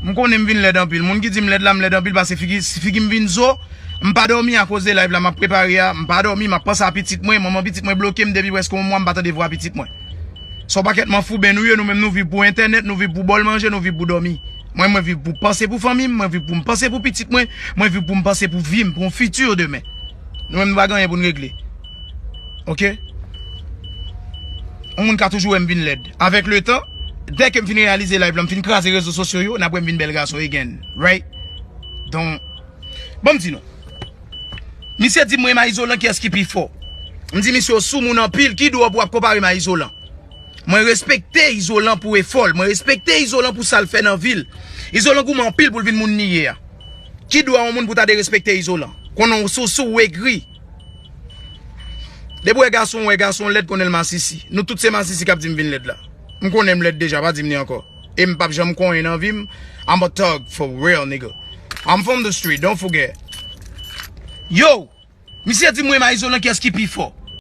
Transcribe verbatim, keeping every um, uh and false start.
M konnen m vin lèd anpil. Moun ki di m lèd la, m lèd anpil paske figi, figi m vin zo. M pa dòmi akoz de live la m ap prepare a. M pa dòmi, m ap panse a pitit mwen. Manman pitit mwen bloke m depi prèske yon mwa, m pa tande vwa pitit mwen. Se yon pakèt manfouben nou ye, nou menm nou viv pou entènèt, nou viv pou bòl manje, nou viv pou dòmi. Mwen, mwen viv pou panse pou fanmi m, mwen viv pou m panse pou pitit mwen, mwen viv pou m panse pou vi m, pou yon fiti demen. Nou menm nou pa gen anyen pou n regle. Oke? Yon moun ka toujou wè m vin lèd. Avèk letan, dèke m fin reyalize live la, m fin kraze rezo sosyo yo, n ap wè m vin bèl gason again. Right? Donk, ban m di nou. Misye di m renmen a Izolan, kiyès ki pi fò? M di misye w sou moun anpil, ki dwa pou w ap konpare m a Izolan? Mwen respekte Izolan pou efò l, mwen respekte Izolan pou sa l fè nan vi l. Izolan goumen anpil pou l vin moun li ye a. Ki dwa yon moun pou ta derespekte Izolan? Konnen w sou sou w egri. Depi w wè gason, w wè gason lèd, konnen l masisi. Nou tout se masisi k ap di m vin lèd la. M konnen m lèd deja, pa di m li ankò. E m p ap janm konyen nan vi m. I'm a thug for real, nigga. I'm from the street, don't forget. Yo! Misye di m renmen a Izolan, kiyès ki pi fò?